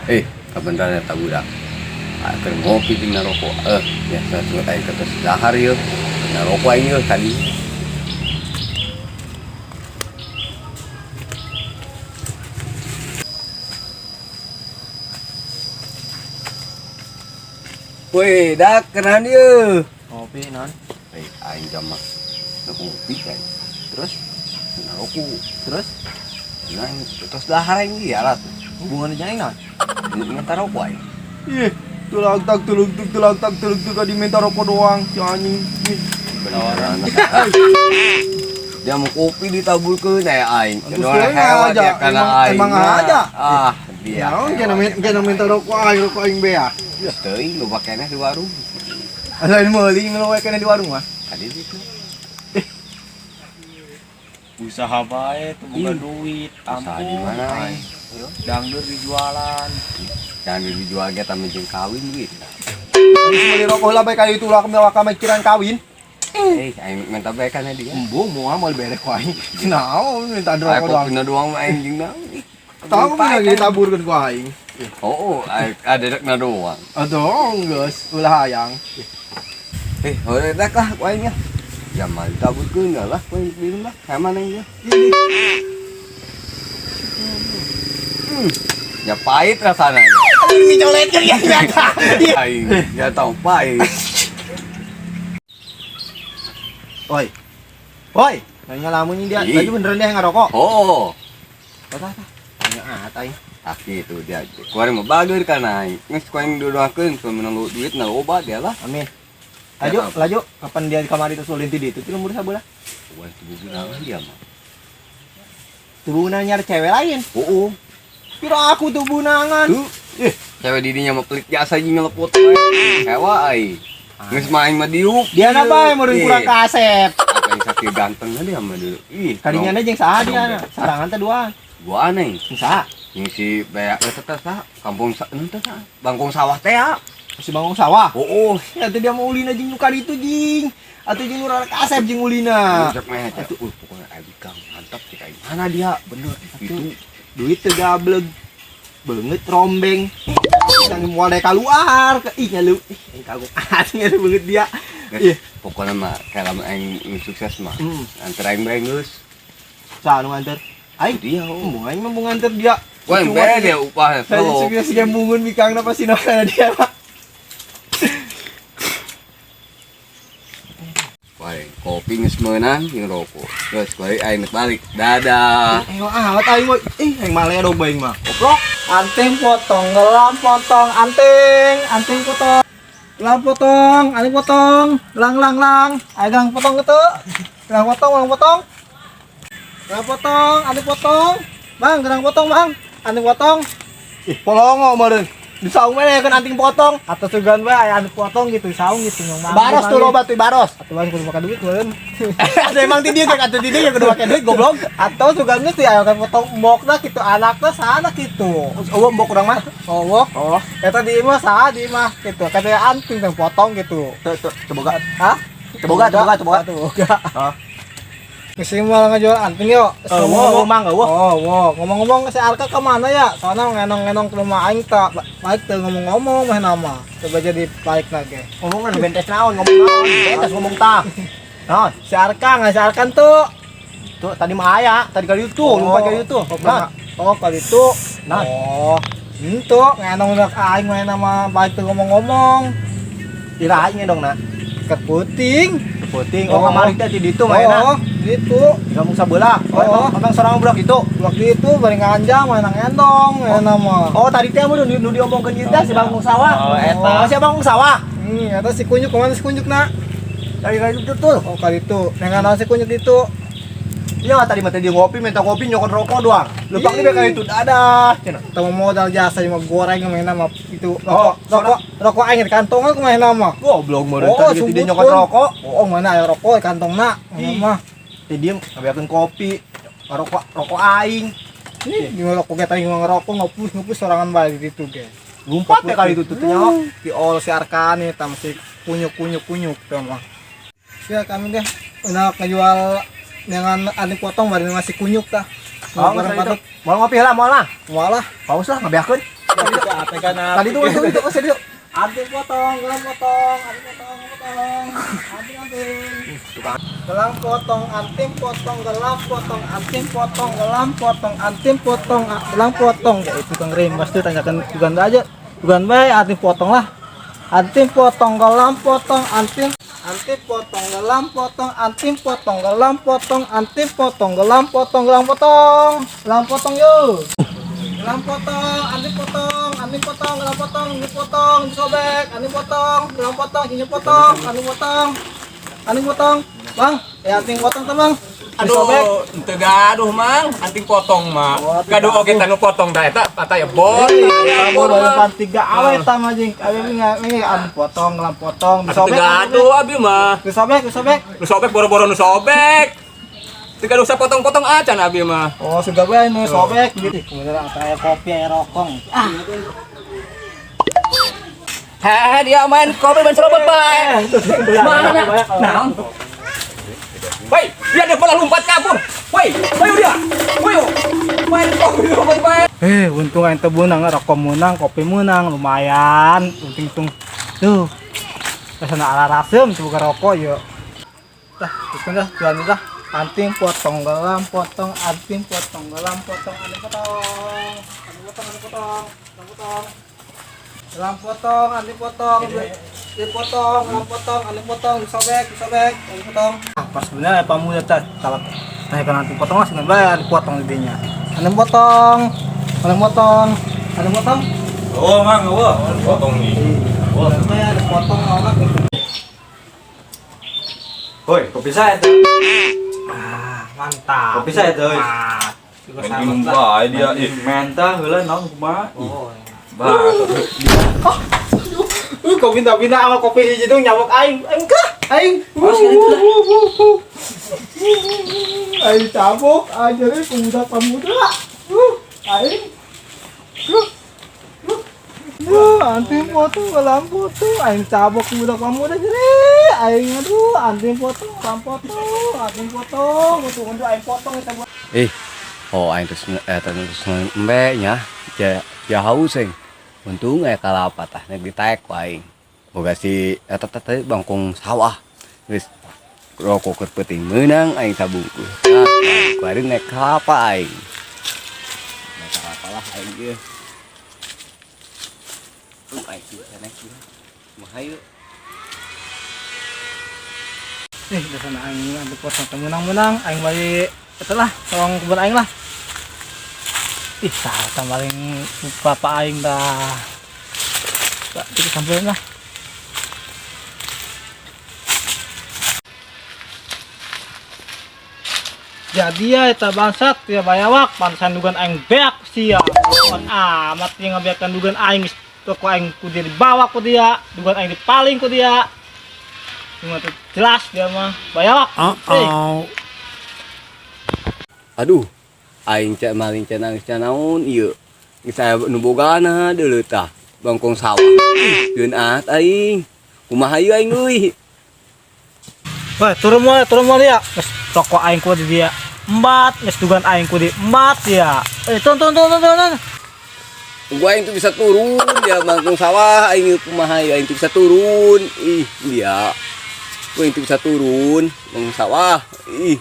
Eh, kabeneran eta budak. Ah, keur ngopi jeung ngarokok. Eh, biasa sungut aing ke tos dahar ieu. Ngarokok aing ieu tadi. Woi, dak kenalan ieu. Ngopi non. Eh, aing jam mah ngopi kan. Terus Ngarokok. terus Nah, tos dahar aing ieu lah tuh. hubungannya jeung aing naon? Minta rokok aing. Ih, tulang tak tulung tuk tulang tak tulung tuk tadi minta rokok doang si anjing. Ih, Beneran. Dia mau kopi ditaburkeun aya aing. Terus Kedua dia hewan aja. dia kana Emang- aing. emang aja. Ah, dia. Naon kena minta rokok aing, rokok aing bea. Teuing loba keneh di warung. Lain meuli ngeluwe kena di warung mah. Tadi gitu. Usaha bae tuh boga Ih. duit. Usaha di Ampun. mana aing? Dangdut dijualan. Jangan dijual ge tah jeung kawin duit. Geus meuli rokok lah bae kali itu lah kami mikiran kawin. Eh, aing minta bae kana dia. Embung moal moal beres ku aing. Naon minta Aing rokok doang. kopina doang mah aing jeung naon. Ih, Tahu mah lagi ditaburkeun ku aing. Oh, aing ada dekna doang. Aduh, geus ulah hayang. Eh, heureuk dak lah ku aing ya. Ya mah ditaburkeun lah ku aing minum lah. Kayak mana aing ya? Ya pahit rasanya. Dicoletkeun ya nyata. Aing ya tahu pahit. Oi. Oi, nanya lamun dia, Ih. lagi beneran dia ngerokok. Oh, Tah tah. Tanya ah aing. ah gitu dia. Kuari mah bager kan aing. Geus ku aing doakeun supaya menang duit na loba dia lah. Amin. Laju, laju. Kapan dia di kamar itu sulin ti ditu ti lembur sabelah. Wah, tubuh gunawan dia mah. Tubuhna nyari cewek lain. Oh, Kira aku tubuh nangan. tuh. Ih. Cewek didinya mah pelit jasa jeung ngelepot we. Hewa aing. Geus mah aing mah diuk. Dia na bae meureun kurang kasep. Apa yang sakit ganteng dia mah dulu. Ih, Kadinya na jeung saha dia? Sarangan teh dua. Gua aneh. Jeung saha? Yang si beak eta teh saha? Kampung sa henteu saha? Bangkong sawah teh ya. Si Bangkong sawah. Oh, oh. Atuh dia mau ulina jeung nu kaditu jing. Atuh jeung nu kasep jeung ulina. Cek mah atuh, pokoknya aing kang mantap cek aing. Mana dia? Bener. Itu Duit teu gableg. Beungeut rombeng. Yang moal dek keluar. Ih nya lu. Ih aing kagok atuh nya beungeut dia. Geus, pokoknya mah kayak lamun aing sukses mah. Antar aing bae geus. Saha nu nganter? Aing. Dia. Oh. Embung aing mah nganter dia. Wah, Cuma bae dia upah. Saya sukses ge mungun bikangna pasti kana dia, Pak. Wah, kopi geus meunang jeung rokok. Geus, kuari aing balik. Dadah. Eh, amat aing mah. Ih, aing mah ledog bae aing mah. Goblok. Anting potong, gelam potong, anting, anting potong. Gelam potong, anting potong, lang lang lang. Ayo gelang potong gitu. Gelang potong, gelang potong. Gelang potong, anting potong. Bang, gelang potong, Bang. Anting potong. Ih, polongo meureun. Di saung mana kan anting potong. Atau sugan bae aya anting potong gitu, saung gitu nyong. Baros tuh loba tuh baros. Atau bang kudu makan duit meureun. Atau emang ti dieu atuh ti dieu kudu make duit goblok. Atau sugan geus aya kan potong embokna gitu, anakna sana gitu. Eueuh mbok urang mah. Oh, Oh, eta di imah saha di imah gitu. Katanya anting teh potong gitu. tuh tuh teu boga. Hah? Teu boga, teu boga, teu boga. Teu boga. Oh. Kesini malah ngejual anting yuk. Eueuh, mang eueuh. Oh, wow. Ngomong-ngomong si Arka kemana ya? Soalnya ngenong-ngenong ke rumah aing tak balik tuh ngomong-ngomong mah nama. Coba jadi balik lagi. Ngomong kan bentes naon, ngomong naon, bentes ngomong tah. Naon? Si Arka nggak si Arka tuh. Tuh tadi mah aya, tadi kali itu, lupa kali itu. Oh, Nah, oh kali itu. Nah. Oh, itu ngenong udah aing mah nama balik tuh ngomong-ngomong. ira aing dong na. Keputing. Puting, oh kamari teh di ditu mainna. Oh, gitu. Di kampung sabelah. Oh, Oh. emang sorang budak itu. Waktu itu bareng nganjang main ngendong, main nama. Oh, tadi teh nu nu diomongkeun ieu teh si Bangkong Sawah. Oh, eta. Oh, si Bangkong Sawah. Eta si kunyuk kemana si kunyuk nak? Tadi kali itu tuh. Oh kali itu, nengan si kunyuk itu. Iya, tadi mah tadi ngopi, minta kopi, nyokot rokok doang. Lupa nih kali itu dadah. Cenah. Temu modal jasa cuma goreng main nama itu. Oh, Rokok, rokok, rokok aing di kantong aku main nama. Goblok meureun Oh, tadi dia nyokot rokok. Oh, mana aya rokok di kantong nak? Ih. Mah. Tadi dia ngabeakeun kopi, rokok rokok aing. Ini di rokok kita yang ngerokok ngepus ngepus sorangan bae di situ ge. Lumpat ya kali itu tuh nya. Di ol si Arka nih tam si kunyuk kunyuk kunyuk tuh mah. Sia kami deh udah ngejual dengan anting potong baru masih kunyuk tah. Oh, Barang patut Mau ngopi lah, mau lah. malah Paus lah ngabeakeun. Tadi tuh itu itu kasih dia. Anting potong, gelang potong, anting potong, potong. Anting anting. Gelang potong, anting potong, gelang potong, anting potong, gelang potong, anting potong, gelang potong. Ya itu Kang Rimas tuh tanyakan bukan aja. Bukan bae anting potong lah. Anting potong, gelang potong, anting anting potong, gelang potong, anting potong, gelang potong, anting potong, gelang potong, gelang potong. Gelang potong yo. Gelang potong, anting potong, anting potong, gelang potong, ini potong, sobek, anting potong, gelang potong, ini potong, anting potong, anting potong. Bang, ya anting potong tuh bang. Disobek. Aduh, ente gaduh mang, anting potong mah. Oh, Gaduh oge tanu potong dah eta patah ya bor. Kamu baru pan tiga awe tama jeung awe ini anting potong, gelang potong, Atuh teu disobek. gaduh abi mah. Disobek, disobek. Nu sobek boro-boro nu sobek. Teu gaduh sapotong-potong acan abi mah. Oh, sudah gue nu sobek gitu. Kemudian apa air kopi, air rokong. Ah, Heh, dia main kopi main serobot bae. Mana? Naon? Woi, dia ada bola lompat kabur. Woi, woi dia. Woi. Main kopi lompat bae. Untung aing teu meunang, rokok meunang, kopi meunang, lumayan. Untung tung. Tuh. Rasana ala rasem coba rokok yuk. Dah, terus kan dah, jualan dah. Anting potong gelam potong, anting potong gelam potong, anting potong. Anting potong, anting potong, anting potong. Gelam potong, anting potong, dipotong, gelam potong, anting potong, disobek, disobek, anting potong. Ah, pas bener ya pamuda teh, salah. Nah, kan anting potong lah dengan bayar dipotong didinya. Anting potong, anting potong, anting potong. Oh, mang, oh, potong nih. Bayar dipotong orang. Woi, kopi saya tuh. Ah, mantap. Kopi saya tuh. Juga Main sama minum lah. bae dia. Ih, menta heula naon kumaha? Ih. Oh, Bah. Kau pindah-pindah sama kopi hiji dong nyabok aing. Aing kah? Aing. Aing cabok aja deh pemuda-pemuda. Aing. Anting potong gelam potong aing cabok pemuda-pemuda jadi aing aduh anting potong gelam potong anting potong potong untuk aing potong kita buat. Oh aing terus terus embe nya. Ja ja haus aing. Untung aya kalapa tah nek ditaek ku aing. Boga si eta teh bangkong sawah. Geus rokok keur peuting meunang aing sabungkus. Nah, kuari naik kelapa aing. Naik kelapa lah aing ieu. Aing bisa naik ieu. Kumaha ieu? Dasar aing anting potong teu meunang-meunang aing balik eta lah tolong kebun aing lah. Ih, salah paling bapak aing dah. Tak kita samperin lah. Jadi ya eta bangsat ya bayawak pantesan dugan aing beak sia. Lawan amat dia ngabeakan dugan aing geus toko aing ku dia dibawa ku dia, dugan aing dipaling ku dia. Cuma tuh jelas dia mah bayawak. Uh-oh. Aduh, aing cek maling cek nangis cek naon ieu. Geus aya nu bogana deuleu tah bangkong sawah. Keun at aing. Kumaha ieu aing euy? Wah, turun mau dia. Geus toko aing ku di dia embat, geus dugan aing ku di embat ya. Turun turun turun turun. Turun. Gua aing tuh bisa turun dia bangkong sawah aing kumaha ieu aing tuh bisa turun. Ih, dia. Gua aing tuh bisa turun bangkong sawah. Ih.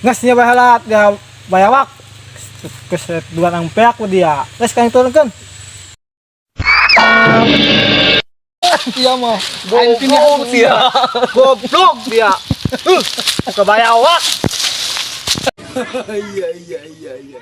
Geus nya baheula dia bayawak. Geus dugan aing peak ku dia. Geus kaing turunkeun. Iya mah. Goblok dia. Goblok dia. Kebayawak. Iya iya iya iya.